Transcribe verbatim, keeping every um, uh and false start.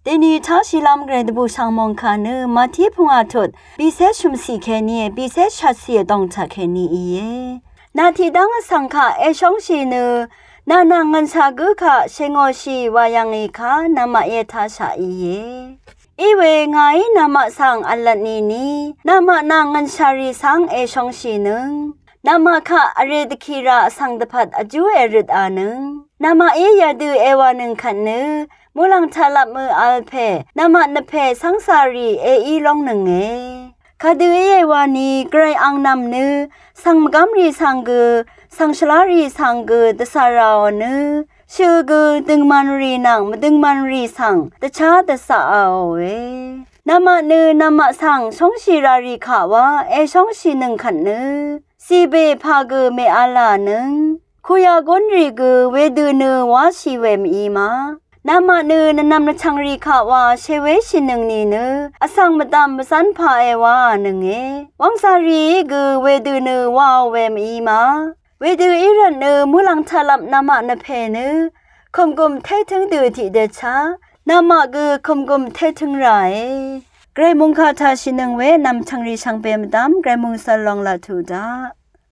Deni tashilvm gre dvbù shvngmong kà nø Mati pungà tut bise shø̀msì keni bise shatsì vdong taq keni íe. Nà tiqdv́ng vsvng kaq èshóngshì nø nà nvng ngv̀nshà gǿ kaq shèngòshì wa yv̀ngì kà namaq íe tashaq íe. Iwe ngàí namaq svng v̄lvt nìni namaq nvng ngv̀nshàrì svng èshóngshìnøng. Namaq kaq vrè dvkìrà vsvng dvpvt vjú èrøtànøng. Namaqí yadø èwànøng kvt nø muqlàng taqlap mø vl pè namaq nvpè cv́ngsarì èí lóngnønge. Kadø íe wani gvray angnvm nø svng mvgv́mrì svng gø svng shvlárì svng gø dvcà ràò nø shø gø døngmanrì nvng mvdøngmanrì svng dvchá dvcà àòe. Namaq nø namaq svng shóngshì rarì kaq wa èshóngshìnøng kvt nø cìbè pà gø mèv̄lànøng. Kuyagúnrì gø wedø nø wáshì we mv-í ma. Namaq nø nvnvm nvchv̀ngrì kaq wa shèwéshìnøng nìnø vsvng mvdv̀m mvzv́n pà èwāànønge. Wv́ngzàrìí gø wedø nø wāò we mv-í ma. Wedø í rvt nø muqlàng taqlap namaq nvpè nø kø̀mgùm tétǿng dø tiqdvchá namaq gø kø̀mgùm tétǿng ràe. Gvray mungkà taqshìnøng we nv̀mchv̀ngrì shvngbe mvdv́m gvray mungcv̄l long laq tuq daq.